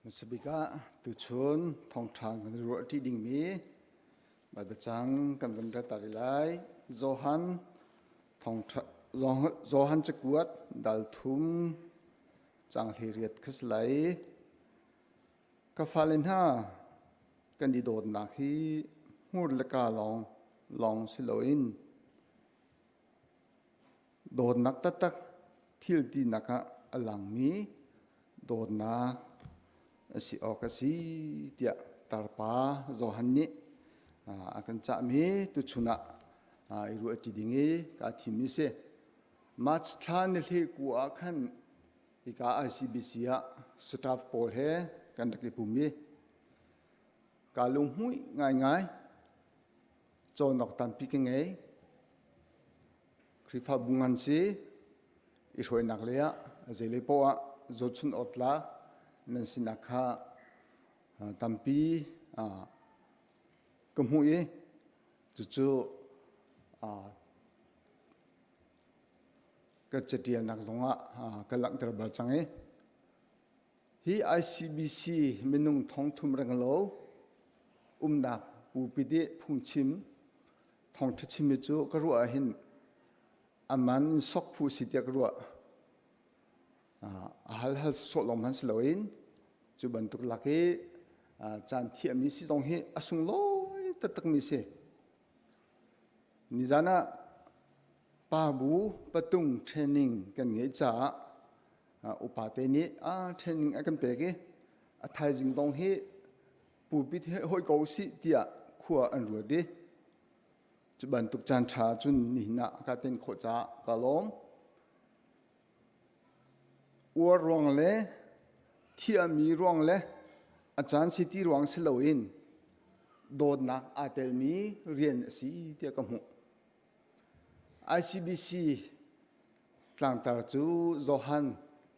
Hmasabik ah tuchun thawngṭha kan ruah ṭi dingmi Baibal cang kan van rat ta rih lai. Johan thawngṭha Johan cakuat dal thum cang 18 kha si lai. Ka fale hna kan i dawtnak hi hmur le ka lawng lawng si loin Dawtnak taktak thil tinak ah a langmi dawtnak a si awk a si tiah tarpa Johan nih a kan cahmi tuchun ah i ruahṭi ding i kaa thimmi si. March thla ni hlei ku ah khan hika ICBC ah staff pawl he kan rak i pum i kaa lunghmuih ngaingai. Cawnawk tampi ka ngei. Khrihfabu ngan si i hruainak lei ah zeilei poah ah zohchun awk tlak nan sinak kha tampi ka hmuh i cucu ka catialnak zongah ka langhter bal cang i hi ICBC minung thongthum renglo umnak pulpit i phungchim thawngṭha chimmi cu ka ruah ahhin a man in sok phu si tiah ka ruah. A hal hal sawh lawng hmanh si loin cu bantuk lak i caan thiahmi si zong hi a sunglawi taktakmi si. Nizan ah pa bu patung training kan ngeih caah upa te nih training a kan pek i a thaizing zong hi pulpit he hoi ko usih tiah khua an ruat i cu bantuk caan ṭha cun nihin ah ka ten khawh caah ka lawm. Uar ruang le thiahmi ruang le a caan si ti ruang si loin dawtnak aa telmi rian a si tiah ka hmuh. ICBC tlangtar cu Johan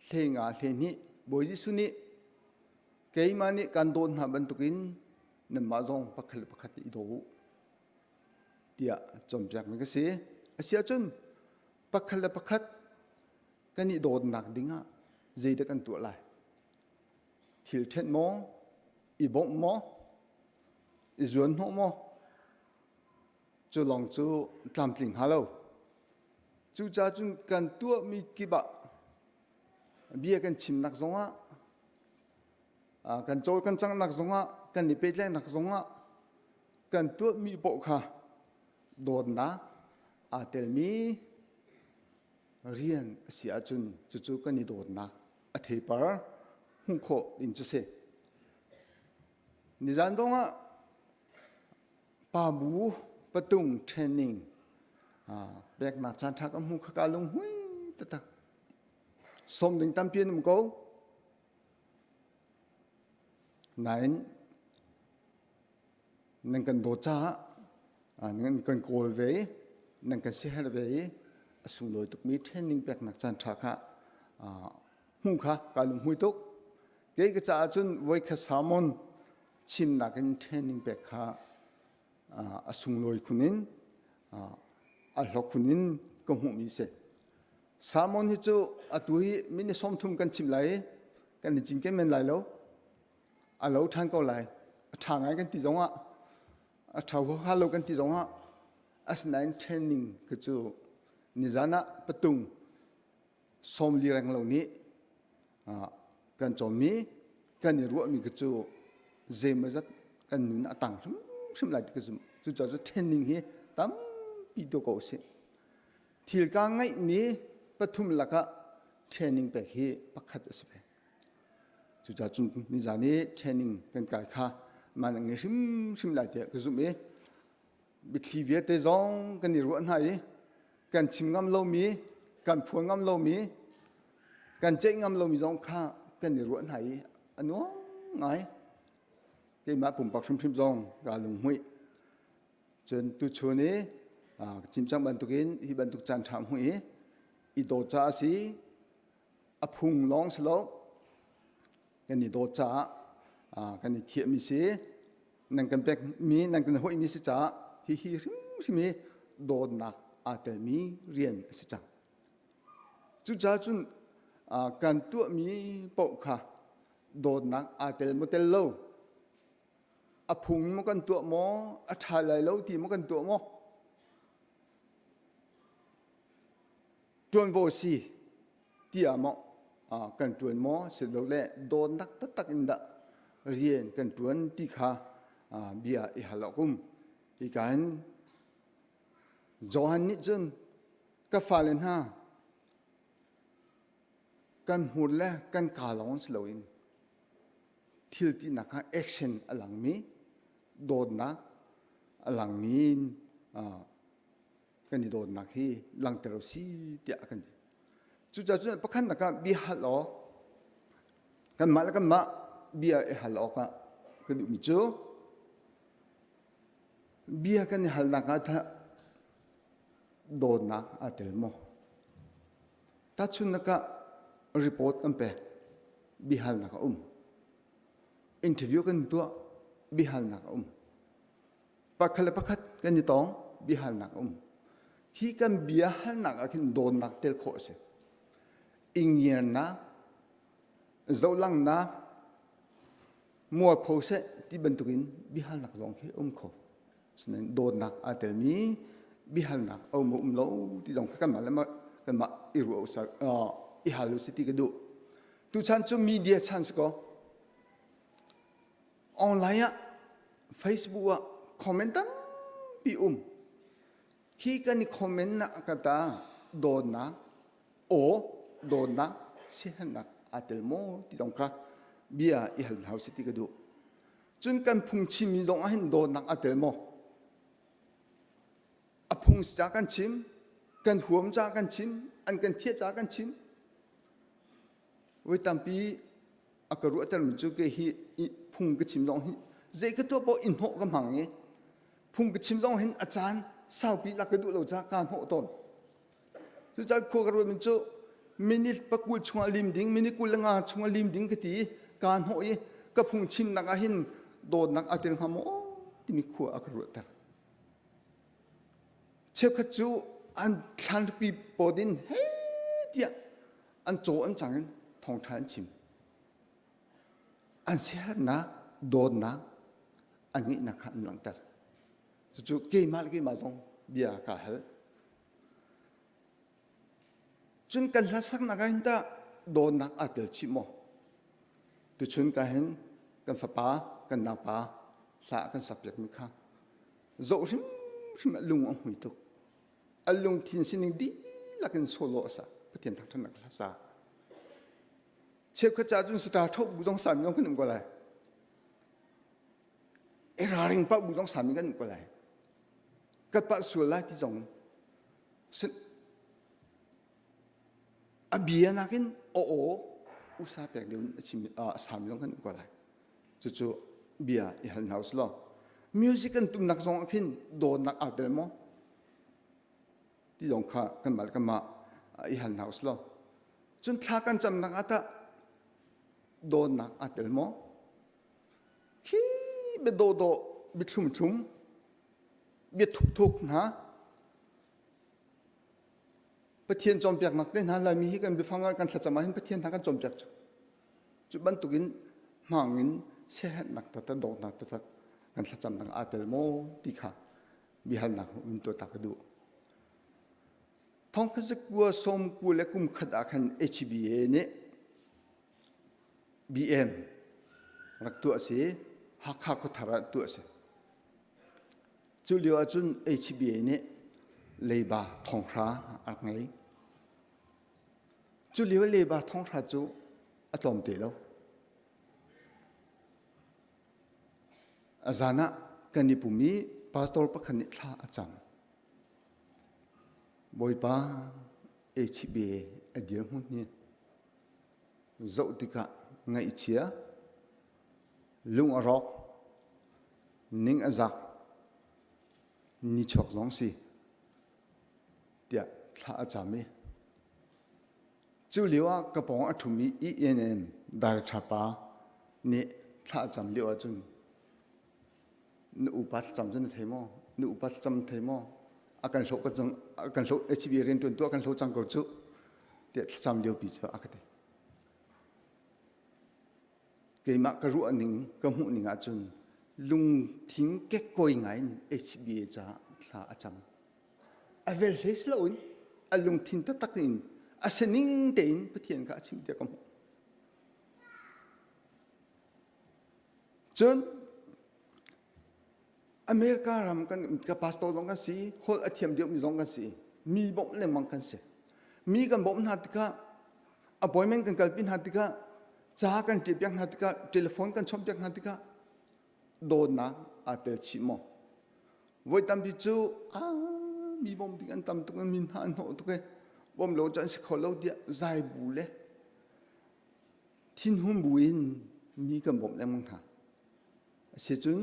hleinga 12 Bawi Jesuh nih Keimah nih kan dawt hna bantukin nanmah zong pakhat le pakhat i daw u tiah cawnpiakmi ka si. Asiahcun pakhat le pakhat kan i dawtnak dingah zeidah kan tuah lai? Thil ṭhenh maw? I bawmh maw? I zuan hnawh maw? Cu lawng cu tlamtling hnga lo. Cucaah cun kan tuahmi kip ah bia kan chimnak zongah kan cawl kan canghnak zongah kan i pehtlaihnak zongah kan tuahmi paoh kha dawtnak aa telmi rian a si ahcun cucu kan i dawtnak a theipar hmuh khawh ding cu si. Nizan zongah pa bu patung training peknak caan ṭha ka hmu kha ka lunghui taktak. Sawm ding tampi an um ko. Nain nan kan dawt caah nan kan kawl ve i nan kan siaherh ve i a sunglawi tukmi training peknak caan ṭha kha hmuh kha kaa lunghmui tuk. Kei ka caah cun voikhat sermon chimnak in training pek kha a sunglawi khun in a hlawk khun in ka hmuhmi si. Sermon hi cu atu hi minute 30 kan chim lai i kan i cinken men lai lo. A lo ṭhan ko lai. A ṭha ngai kan ti zongah a ṭha huaha lo kan ti zongah asinain training ka cu nizan ah patung 40 reng lo nih kan cawnmi kan i ruahmi ka cu zeimawzat kan nun a tang hrimhrim lai ti ka zumh. Cucaah cu training hi tampi tuah ko usih. Thil kaa ngeihmi pathum lakah training pek hi pakhat a si ve. Cucaah cun nizan i training kan kai kha man a ngei hrimhrim lai tiah ka zumh i biathli vialte zong kan i ruah hna i kan chim ngam lomi, kan phuan ngam lomi, kan ceih ngam lomi zong kha kan i ruah hna i a nuam ngai. Keimah pumpak hrimhrim zong kaa lunghmuih. Cun tuchun i chim cang bantukin hi bantuk caan ṭha hmuh i i dawt caah a si, a phung lawng si lo, kan i dawt caah kan i thiahmi si, nan kan pekmi, nan kan hoihmi si caah hihi hrimhrim hi dawtnak aa telmi rian a si cang. Cucaah cun kan tuahmi paoh kha. Dawtnak aa tel maw tel lo? A phung maw kan tuah maw? A ṭha lai lo ti maw kan tuah maw? Ṭuanvo si tiah maw kan ṭuan maw silole dawtnak taktak in dah rian kan ṭuan ti kha bia i hal awk um. Hika hin Johan nih cun ka fale hna kan hmur le kan kaa lawng si loin thil tinak kha action a langmi dawtnak a langmi in kan i dawtnak hi langhter u si tiah a kan ti. Cucaah cun pakhatnak ah bia hal awk kanmah le kanmah bia i hal awkah ka duhmi cu bia kan i halnak ah tah dawtnak aa tel maw? Tahchunhnak ah report kan pek, biahalnak a um. Interview kan tuah, biahalnak a um. Pakhat le pakhat kan i tong, biahalnak a um. Hi kan biahalnak ah khin dawtnak tel khawh a si. Ingiarnak, zohlangnak, mualpho seh ti bantukin biahalnak zong khi a um kho. Sinain dawtnak aa telmi biahalnak a um um lo ti zong kha kanmah le kanmah i ruah i hal u si ti ka duh. Tuchan cu media chan si ko. Online ah Facebook ah comment tampi um. Khi kan i comment nak ka ta dawtnak aw dawtnak siaherhnak aa tel maw ti zong kha bia i hal hna usih ti ka duh. Cun kan phungchimmi zong ah hin dawtnak aa tel maw? A phung ca kan chim, kan huam ca kan chim, an kan thiah ca kan chim. Voi tampi a ka ruahtermi cu ke hi phung ka chim zong hi zei ka tuah paoh i hnawh ka hmang i phung ka chim zong hin a caan saupi lak ka duh lo caah kaa hnawh tawn. Cucaah khua ka ruahmi cu minute pakul chungah lim ding, minute 25 chungah lim ding ka ti i kaa hnawh i ka phungchimnak ah hin dawtnak aa tel hnga maw timi khua a ka ruahter. Cheukhat cu an thlanpi pawt in hei tiah an caw an cang in thawngṭha an chim. An siaherhnak, dawtnak an ngeihnak kha an langhter. Cucu keimah le keimah zong bia kaa hal. Cun kan hlasaknak ah hin tah dawtnak aa tel chih maw? Tuchun ka hin kan fapa, kan naupa hla kan sakpiakmi kha zoh hrimhrim ah lung a hmui tuk. A lungthin sining dihlak in solo a sa. Pathian thangṭhatnak hla sa. Cheukhat ca cun sitar ṭho bu zong sami zong kan um ko lai. I ralring pah bu zong sami kan um ko lai. Ka pah sual lai ti zong a bia nakin aw aw usa pek deuh in a chim a sami zong kan um ko lai. Cucu bia i hal hna usih law music kan tumnak zong ah khin dawtnak aa tel maw ti zong kha kanmah le kanmah i hal hna usih law cun thla kan camnak ah tah dawtnak aa tel maw khi bia dawhdawh bia thlum-thlum bia thukthuk hna Pathian cawnpiaknak te hna Laimi hi kan biafang ah kan thlacam ah hin Pathian hna kan cawnpiak cu cu bantukin hmang in siaherhnak taktak dawtnak taktak kan thlacamnak aa tel maw ti kha biahalnak in tuah ta ka duh. Thongkhat zakua sawm ku le kum khat ah khan HBA nih BM rak tuah a si Hakha khuathar ah tuah a si. Cu lio ahcun HBA nih leiba thonghra a rak ngei. Cu lio leiba thonghra cu a tlawm te lo. A zan ah kan i pum i pastor pakhat nih thla a cam. Bawipa HBA a dirhmun hi zoh tikah ngaihchia, lung a rawk, ning a zak, nichuak zong si tiah thla a cam i cu lio ah ka pawng a ṭhumi ENM director pa nih thla a cam lio ahcun na upa thlacam cu na thei maw na upa thlacam na thei maw a kan hloh ka cang a kan hloh HB rian ṭuan tu a kan hloh cang ko cu tiah thlacam lio pi cu a ka ti. Keimah ka ruah ning ka hmuh ning ahcun lungthin kekkawi ngai in HBA caah thla a cam. A vel hlei si loin a lungthin taktak in a sining tein Pathian kha a chim tiah ka hmuh. Cun America ram kan ka pastor zong kan si, holh a thiam deuhmi zong kan si, mi bawmh lengmang kan si. Mi kan bawmh hna tikah appointment kan kalpi hna tikah ca kan ṭialpiak hna tikah telephone kan chawnhpiak hna tikah dawtnak aa tel chih maw? Voi tampi cu ah mi bawmh ding an tam tuk mi hna an hnawh tuk i bawm lo cu an si kho lo tiah zai bu le thinhun bu in mi kan bawmh lengmang hna. Asicun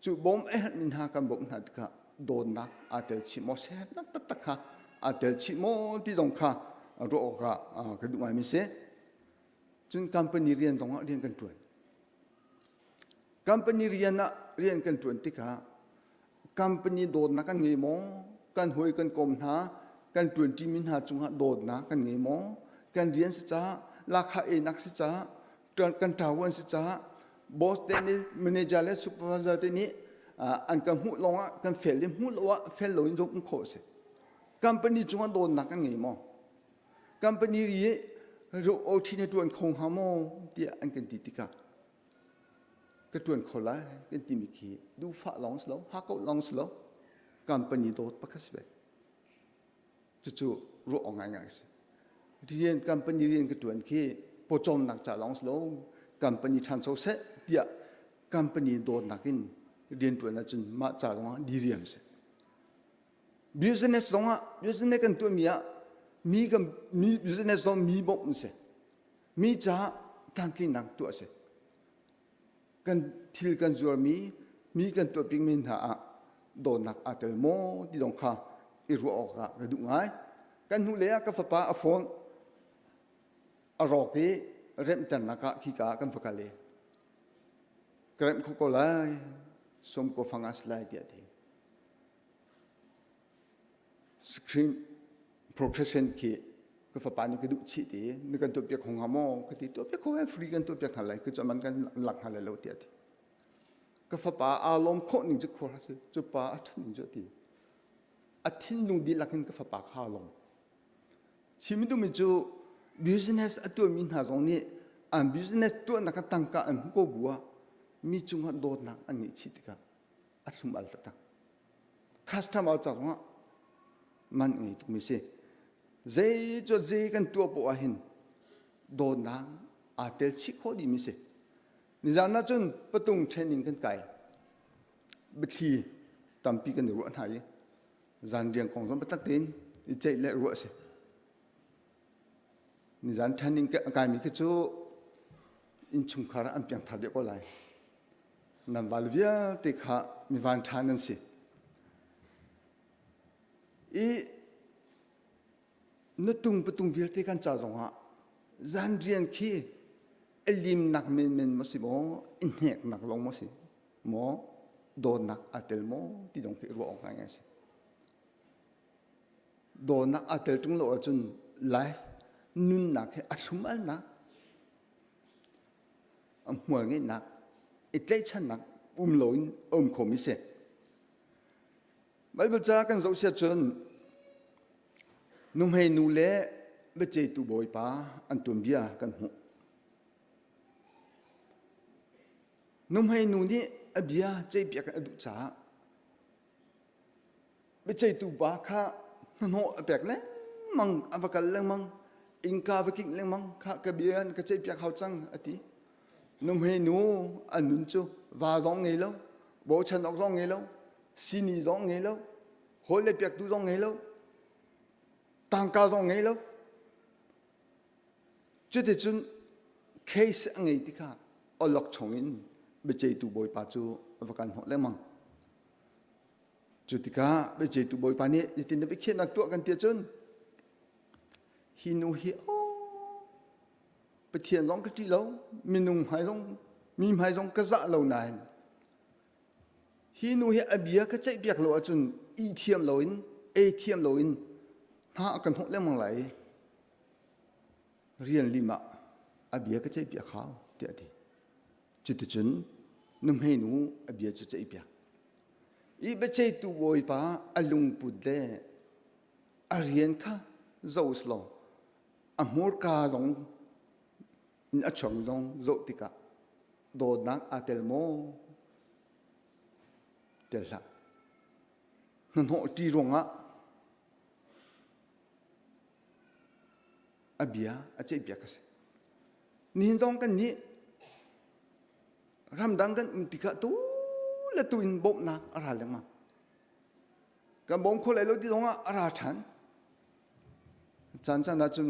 cu bawm a herhmi hna kan bawmh hna tikah dawtnak aa tel chih maw siaherhnak taktak kha aa tel chih maw ti zong kha ruah awkah ka duh ngaimi si. Cun company rian zongah rian kan ṭuan. Company rian ah rian kan ṭuan tikah company dawtnak kan ngei maw? Kan hawi kan kom hna, kan ṭuanṭimi hna cungah dawtnak kan ngei maw? Kan rian si caah, lakha einak si caah, kan ṭavuan si caah boss te nih manager le supervisor te nih an kan hmuh lawngah kan fel i hmuh lo ah fel lo in zong um khawh a si. Company cungah dawtnak kan ngei maw? Company ri OT na ṭuan kho hnga maw tiah an kan ti tikah ka ṭuan kho lai kan timi khi duhfah lawng si lo, hakkauh lawng si lo, company dawt pakhat si ve. Cucu ruah awk ngaingai a si. Rian company rian ka ṭuan khi pawcawmnak ca lawng si lo, company ṭhancho seh tiah company dawtnak in rian ṭuan ahcun mah ca lawngah diriam si. Business zongah business kan tuahmi ah mi kan mi business zong mi bawmh si. Mi caah tlamtlinnak tuah a si. Kan thil kan zuarmi mi kan tuahpingmi hna ah dawtnak aa tel maw ti zong kha i ruah awkah ka duh ngai. Kan hnulei ah ka fapa a phone a rawk i remhternak ah khika ah kan va kal i ka remh kho ko lai sum ko fang a si lai tiah a ti. Screen protection khi ka fapa nih ka duh chih ti na kan tuahpiak kho hnga maw ka ti tuahpiak kho free kan tuahpiak hna lai cu man kan lak hna lai lo tiah a ti ka fapa aa lawm khawh ning cu khua si cu pa a ṭhat ning cu a ti a thinlung dihlak in ka fapa kha aa lawm chim duhmi cu business a tuahmi hna zong nih an business tuahnak a tangka an hmu ko bu ah mi cungah dawtnak an ngeih chih tikah a thlum al taktak customer ca zongah man ngei tukmi si zei cu zei kan tuah poah ah hin dawtnak aa tel chih khawh dihmi si nizan ah cun patung training kan kai biathli tampi kan i ruah hna i zan riang kong zong biatak tein i ceih le ruah a si nizan training kaimi khi cu innchungkhar ah an piangthar deuh ko lai Nan val vialte kha mi vanṭha nan si. I na tung patung vialte kan ca zongah zan rian khi a limnak menmen maw si maw, i hneknak lawng maw si maw, dawtnak aa tel maw ti zong khi ruah awk ngaingai a si. Dawtnak aa tel ṭung lo ahcun life nunnak hi a thlum alnak a hmual ngeihnak i tlaihchannak um loin a um khomi si. Baibal ca kan zoh siah cun nuhmei nu le biaceitu bawipa an tuanbia kan hmuh. Nuhmei nu nih a bia ceihpiak a duh caah Biaceihtu pa kha hnahnawh a pek lengmang, a va kal lengmang, innka va kingh lengmang, kha ka bia na ka ceihpiak hau cang a ti. Nuhmei nu an nun cu va zong ngei lo, bochan awk zong ngei lo, sini zong ngei lo, hawi le piaktu zong ngei lo, tangka zong ngei lo. Cuticun case a ngei tikah awlokchong in biaceihtu bawipa cu a va kal hnawh lengmang. Cu tikah biaceitu bawipa nih zeitin dah biakhiahnak tuah kan ti ahcun hi nu hi aw Pathian zong ka ṭih lo minung hmai zong mi hmai zong ka zah lo nain hi nu hi a bia ka ceihpiak lo ahcun ih thiam loin ei thiam loin hna a kan hnawh lengmang lai i rian lim ah a bia ka ceihpiak hau tiah a ti. Cuticun nuhmeinu a bia cu ceihpiak. I biaceihtu bawipa a lungput le a rian kha zoh law a hmurka zong in a chuang zong zoh tikah dawtnak aa tel maw? Tel hlah. Hnahnawh ṭi ruangah a bia a ceihpiak a si. Nihin zong kan nih ramdang kan um tikah tu le tu in bawmhnak a ra lengmang. Kan bawm kho lai lo ti zongah a ra ṭhan. Caan caan ahcun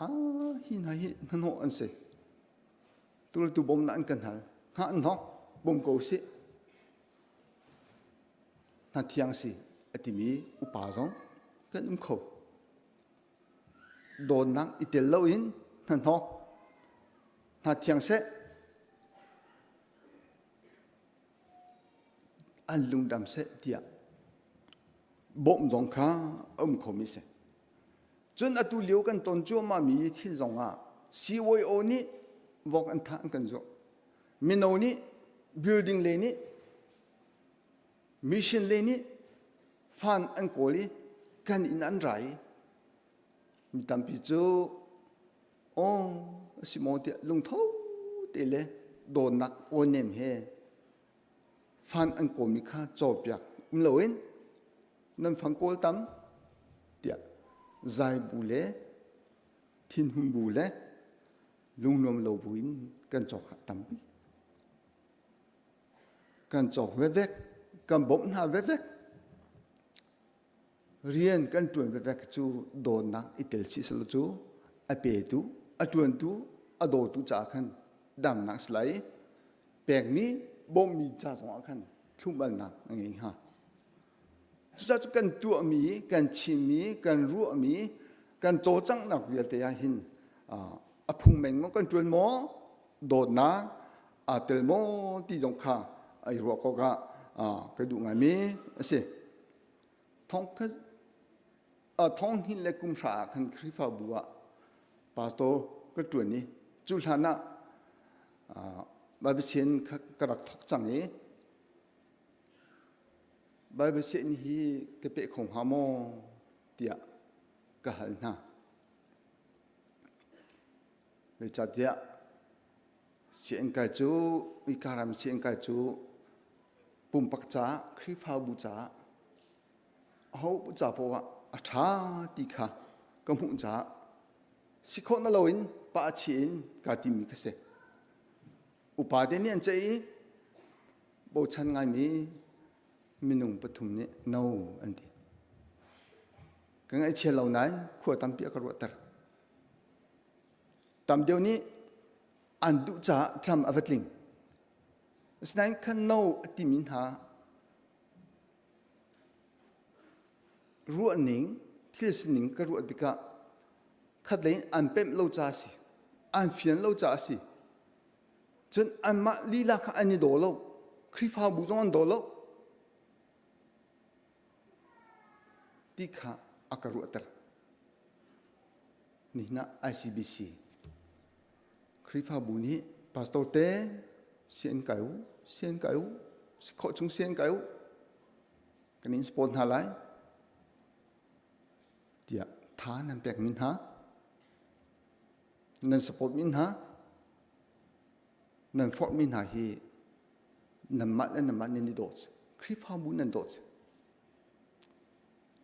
ah hi hna hi hnahnawh an si. Tu le tu bawmhnak an kan hal. Hngah an hnok, bawm ko sih. Hna thiang si a timi upa zong kan um kho. Dawtnak i tel loin hnahnawk hna thiang seh an lungdam seh tiah bawmh zong kha a um khomi si. Cun atu lio kan ton cuahmahmi thil zong ah CYO nih vok an thah an kan zuah. Mino nih building le nih mission le nih fan an kawl i kan inn an ra i mi tampi cu aw a si maw tiah lungtho te le dawtnak aw nem he fan an kawlmi kha cawpiak um loin nan fang kawl tam tiah zai bu le thinhun bu le lungnuam lo bu in kan cawk tampi kan cawk vevek kan bawmh hna vevek rian kan ṭuan vevek cu dawtnak i tel si selaw cu a petu a ṭuantu a dawtu caah khan damnak si lai pekmi bawmhmi ca zongah khan thlumbalnak a ngei hnga cucaah cu kan tuahmi kan chimmi kan ruahmi kan cawlcanghnak vialte ah hin a phung meng maw kan ṭuan maw dawtnak aa tel maw ti zong kha ai ruah kok ah ka duh ngaimi a si. Thong hnih le kum hra ah khan Khrihfabu ah pastor ka ṭuan i cu hlan ah Bible sian ka rak thawk cang i Bible sian hi ka peh kho hnga maw tiah ka hal hna. Zeicahtiah sianginn kai cu ikaram sianginn kai cu pumpak caah Khrihfabu caah aho ca paoh ah a ṭha ti kha ka hmuh caah si khawh na loin pa chi in kaa timmi ka si. Upa te nih an ceih i bochan ngaimi minung pathum nih no an ti. Ka ngaihchia lo nain khua tampi a ka ruahter. Tam deuh nih an duh caah tlam a va tling. Asinain khan no a timi hna ruahning thil sining ka ruah tikah khatlei in an pemh lo ca a si an fian lo ca a si cun anmah lila kha an i daw lo Khrihfabu zong an daw lo ti kha a ka ruahter Nihin ah ICBC Khrihfabu nih pastor te sian kai u, sian kai u, si khawh chung sian kai u, kan in support hna lai tiah tha nan pek mi hna, nan support mi hna, nan forh mi hna hi nanmah le nanmah nan i dawt. Khrihfabu nan dawt.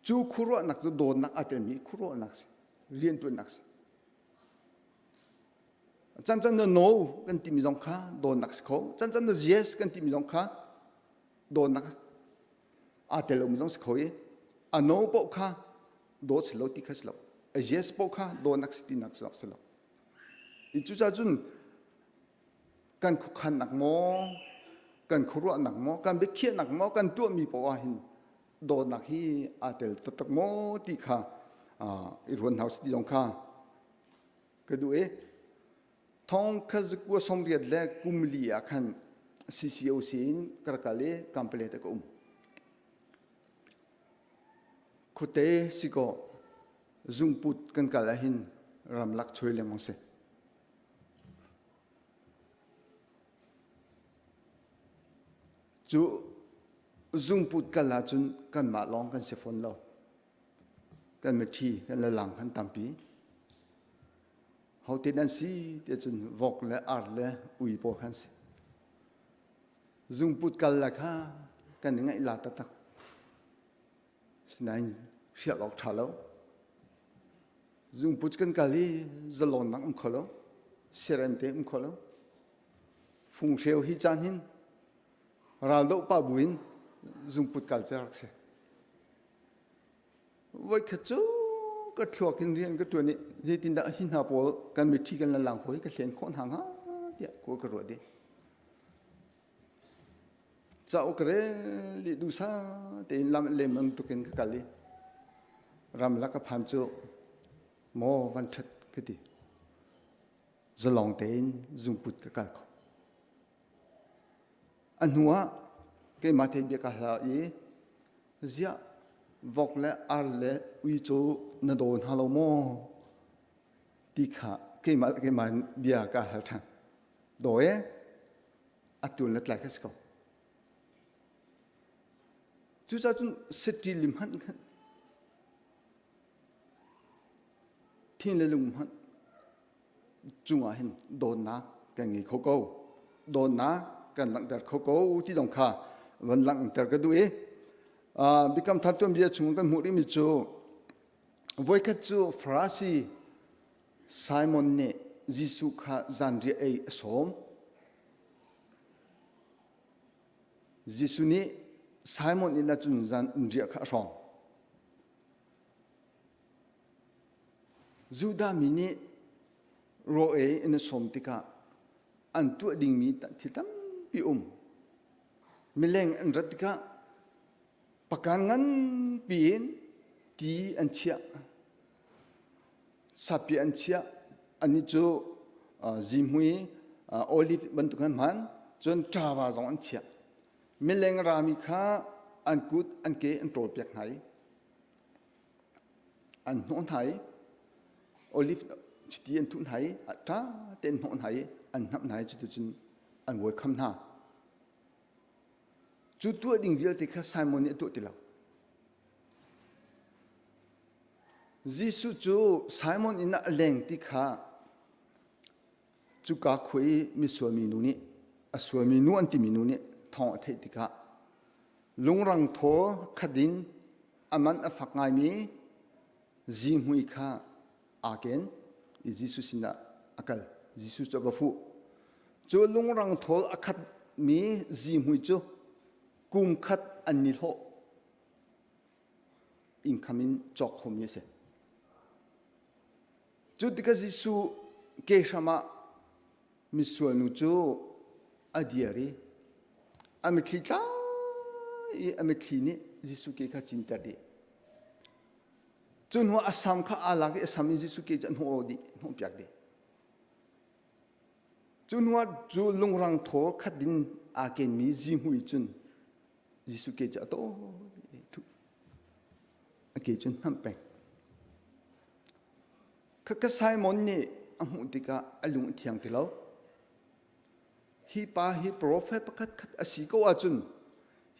Cu khuaruahnak cu dawtnak aa telmi khuaruahnak si, rianṭuannak si. Cancan na no kan timi zong kha dawtnak si kho. Cancan na yes kan timi zong kha dawtnak aa tel lomi zong si kho i a no paoh kha dawt si lo ti kha si lo. A yes paoh kha dawtnak si tinak zong si lo. I cucaah cun kan khuakhannak maw, kan khuaruahnak maw, kan biakhiahnak maw, kan tuahmi paoh ah hin dawtnak hi aa tel taktak maw ti kha i ruan hna usih ti zong kha ka duh i thong kha zakua sawmriat le kum li ah khan CCOC in ka rak kal i Kampalet ah ka um. Khuate sikaw zungput kan kal ahhin ramlak choi lengmang si. Cu zungput kal ahcun kanmah lawng kan si fawn lo. Kan mithi, kan lalang kan tampi. Hote nan si ti cun vok le ar le ui pawl khan si. Zungput kal la kha kan i ngaih la taktak. Sinain hrial awk ṭha lo. Zungput kan kal i zalonnak um kho lo. Siarem te um kho lo. Funghreu hi caan hin raldoh pah buin zungput kal cu rak si. Voikhat cu ka thluak in rian ka ṭuan i zeitindah hi hna pawl kan miṭhi kan lalang hawi ka hlen khawh hna hnga tiah kawl ka ruat i cauk ka rel dih duhsah tein lam lem bantukin ka kal i ramlak ka phan cu maw van ṭhat ka ti. Zalong tein zungput ka kal kho. A hnu ah keimah te bia ka hla i ziah vok le ar le uico na daw hna lo maw ti kha keimah le keimah bia ka hal ṭhan. Daw e a tul na tlai kha si ko. Cucaah cun city lim hmanh khan thin le lung hmanh cungah hin dawtnak kan ngei kho ko. Dawtnak kan langhter kho ko ti zong kha van langhter ka duh i Biakam Thar tuanbia chung kan hmuh rihmi cu voikhat cu Farasi Simon nih Jesuh kha zanriah ei a sawm. Jesuh nih Simon inn ah cun zanriah kha a hrawng. Judah mi nih raw ei in a sawm tikah an tuah dingmi thil tampi um. Mileng an rat tikah pakan nganpi in ti an chiah. Sapi an chiah. Anih cu zihmui, olive bantuk an hman. Cun ṭava zong an chiah. Mileng rami kha an kut an ke an ṭawlpiak hna i an hnawh hna i olive chiti an thuh hna i ṭha tein hnawh hna i an hnamh hna i cuticun an wawikham hna. Cu tuah ding vialte kha Simon nih a tuah ti lo. Jesuh cu Simon inn ah a leng ti kha cuka khua i misual minu nih a sualmi nu an timi nu nih thawng a theih tikah lungrang thaw khat in a man a fak ngaimi zihmui kha aa ken i Jesuh sinah a kal. Jesuh cu a va fuh. Cu lungrang thawl a khatmi zihmui cu kum khat an ni hlawh income in cawk khomi a si. Cu tikah Jesuh ke hram ah misual nu cu a dir i a mitthli tla i a mitthli nih Jesuh ke kha cinter dih. Cu hnu a sam kha aa lak i a sam in Jesuh ke cu a hnawh dih, hnawhpiak dih. Cu hnu ah cu lungrang thaw khat din aa kenmi zihmui cun Jesuh ke cu a taw a ke cun hnamh peng. Khakha Simon nih a hmuh tikah a lung a thiang ti lo. Hi pa hi profet pakhat khat a si ko ahcun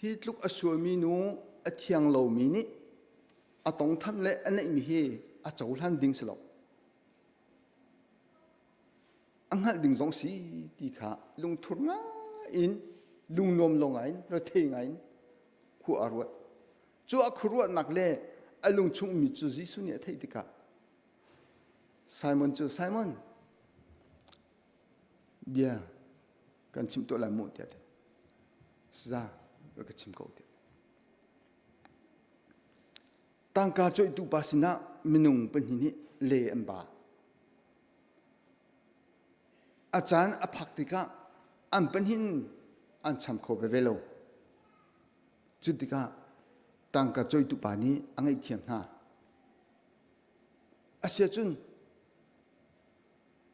hi tluk a sualmi nu a thiang lomi nih a tongtham le a neihmi hi a cohlan ding si lo. A hngalh ding zong si ti kha lungthur ngai in lungnuam lo ngai in rethei ngai in khua a ruat. Cu a khuaruahnak le a lungchung mi cu Jesuh nih a theih tikah Simon cu Simon bia kan chim tuah lai mu tiah ti. Za rak ka chim ko tiah. Tangka coihtu pa sinah minung pahnih nih le an ba. A caan a phak tikah an pahnih an cham kho veve lo. Cu tikah tangka coihtu pa nih a ngaihthiam hna. Asiahcun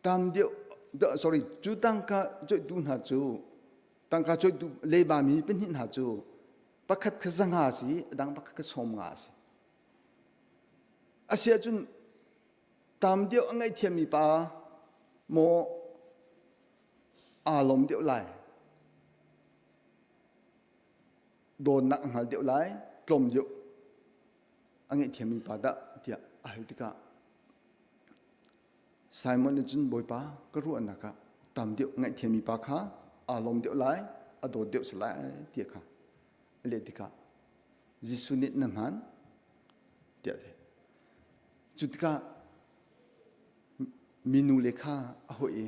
tam deuh sorry cu tangka coihtu hna cu tangka coihtu leiba mi pahnih hna cu pakhat kha zanga a si a dang pakhat kha sawm nga a si. Asiahcun tam deuh a ngaihthiammi pa maw aa lawm deuh lai? Dawtnak a hngal deuh lai, tlawm deuh a ngaihthiammi pa dah tiah a hal tikah Simon nih cun Bawipa ka ruahnak ah tam deuh ngaihthiammi pa kha aa lawm deuh lai, a dawt deuh si lai tiah kha a leh tikah Jesuh nih na hmaan tiah a ti. Cu tikah minu le kha a hawih i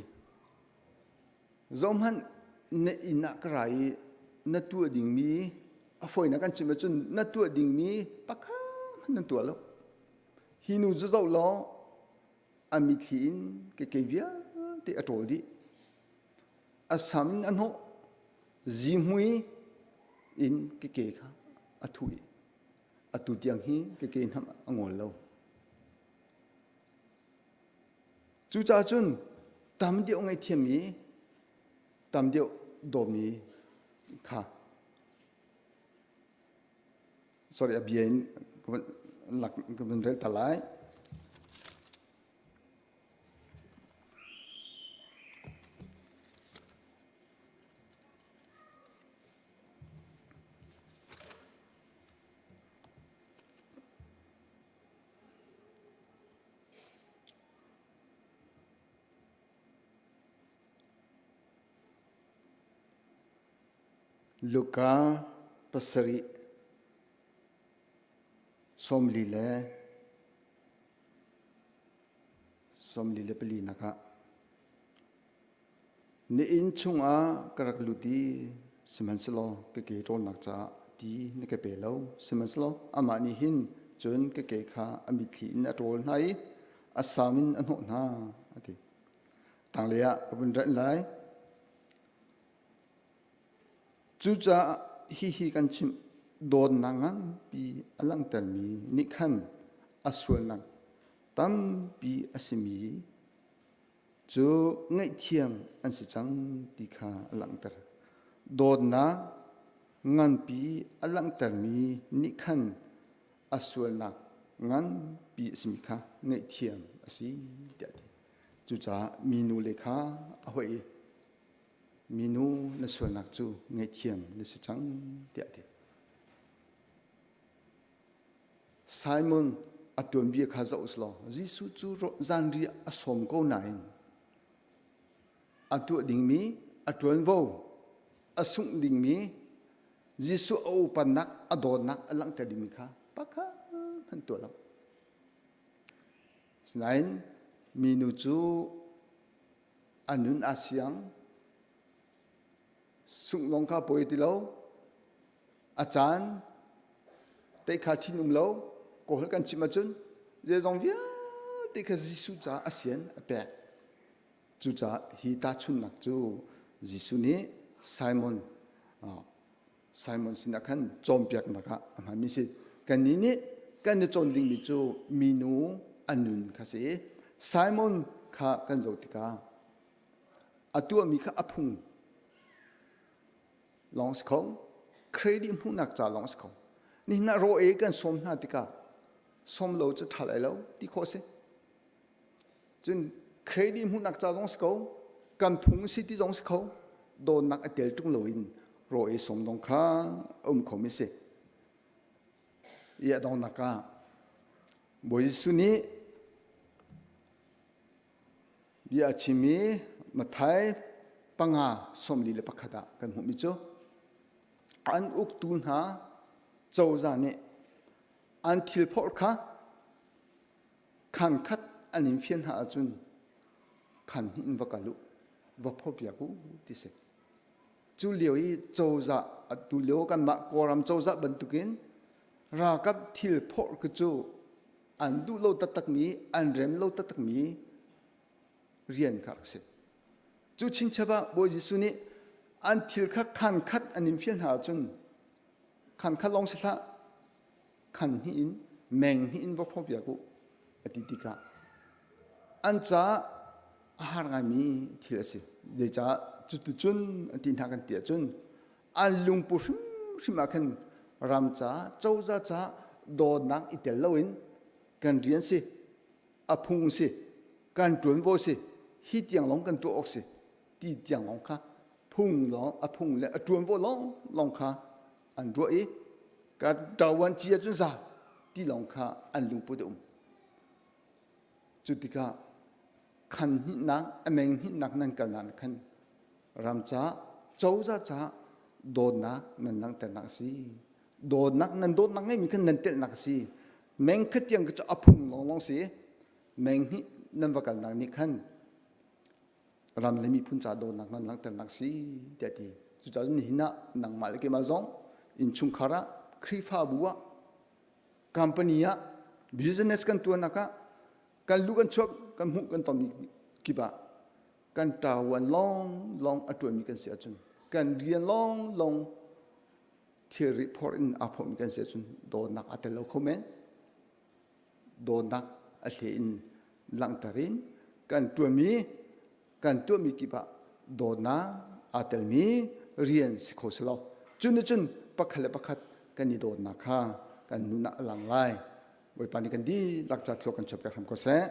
zohhmanh na inn ah ka ra i na tuah dingmi a fawinak kan chim ahcun na tuah dingmi pakhat hmanh nan tuah lo. Hi nu cu zoh law a mitthli in ke ke vialte a ṭawl dih. A sam in a hnawh, zihmui in ke ke kha a thuh i atu tiang hi ke ke hnamh a ngol lo. Cucaah cun tam deuh ngaihthiam i tam deuh dawmi kha sorry a bia in ka van rel ta lai. Luka pasarih 40 le 44 nak ah na inn chungah ka rak lut i sihmanhsehlaw ka ke ṭawlnak caah ti na ka pe lo. Sihmanhsehlaw amah nih hin cun ka ke kha a mitthli in a ṭawl hna i a sam in a hnawh hna, a ti. Tanglei ah ka vun ranh lai. Cucaah hihi kan chimh, dawtnak nganpi a langhtermi nih khan a sualnak tampi a simi cu ngaihthiam an si cang ti kha a langhter. Dawtnak nganpi a langhtermi nih khan a sualnak nganpi a simi kha ngaihthiam a si tiah a ti. Cucaah minu le kha a hoih i minu na sualnak cu ngaihthiam na si cang tiah a ti. Simon a tuanbia kha zoh usih law Jesuh cu zanriah a sawm ko nain a tuah dingmi a ṭuanvo a sungh dingmi Jesuh a upannak a dawtnak a langhter dingmi kha pakhat hmanh tuah lo. Asinain minu cu a nun aa siang sungh lawng kha poi ti lo a caan teikha ṭhin um lo kawl kan chim ahcun zeizong vialte kha Jesuh caah a sian a pek cucaah hi tahchunhnak cu Jesuh nih Simon Simon sinah khan cawnpiaknak ah a hmanmi si kannih nih kan i cawn dingmi cu minu a nun kha si Simon kha kan zoh tikah a tuahmi kha a phung lawng si kho credit hmuhnak ca lawng si kho nihin ah raw ei kan sawm hna tikah sawm lo cu ṭha lai lo ti khawh si cun credit hmuhnak ca zong si ko kan phung si ti zong si kho dawtnak a tel ṭung loin raw ei sawm dong kha a um khomi si i a donghnak ah Bawi Jesuh nih Bia a chim i Matthai panga 41 ah kan hmuhmi cu an uktu hna cozah nih an thil phorh kha khan khat an in fian hna ahcun khan hnih in va kal u va phorpiak u ti si. Cu lio i cozah atu lio kanmah Kawlram cozah bantukin ralkap thil phorh cu an duh lo taktakmi an rem lo taktakmi rian kha a si. Cu chinchap ah Bawi Jesuh nih an thil kha khan khat an in fial hna ahcun khan khat lawng si hlah khan hnih in meng hnih in va phawpiak u a ti tikah an caah a har ngaimi thil a si. Zeicah cuticun an ti hna kan ti ahcun an lungpu hrimhrim ah khan ram ca cozah ca dawtnak i tel loin kan rian si a phung si kan ṭuanvo si hi tiang lawng kan tuah awk si ti tiang lawng kha phung lawng a phung le a ṭuanvo lawng lawng kha An ruah i ka ṭawan ci ahcun za ti lawng kha an lungput a um. Cu tikah khan hnihnak, a meng hnihnak nan kalnak khan ram ca, cozah ca dawtnak nan langhternak a si. Dawtnak nan dawtnak ngeimi khan nan telhnak a si. Meng khat tiang cu a phung lawnglawng si. Meng hnih nan va kalnak nih khan ram le miphun ca dawtnak nan langhternak si tiah ti. Cucaah nihin ah nangmah le keimah zong innchungkhar ah Khrihfabu ah company ah business kan tuanak ah kan lu kan chuak kan hmuh kan tonmi kip ah kan ṭawan lawng lawng a ṭuanmi kan si ahcun kan rian lawng lawng thilri phor in aa phawmi kan si ahcun dawtnak aa tel lo kho men. Dawtnak a hle in langhter in kan ṭuanmi kan tuahmi kip ah dawtnak aa telmi rian si kho si lo. Cu nih cun pakhat le pakhat kan i dawtnak kha kan nun ah a lang lai. Bawipa nih kan dihlak ca thlua kan chuahpiak hram ko seh.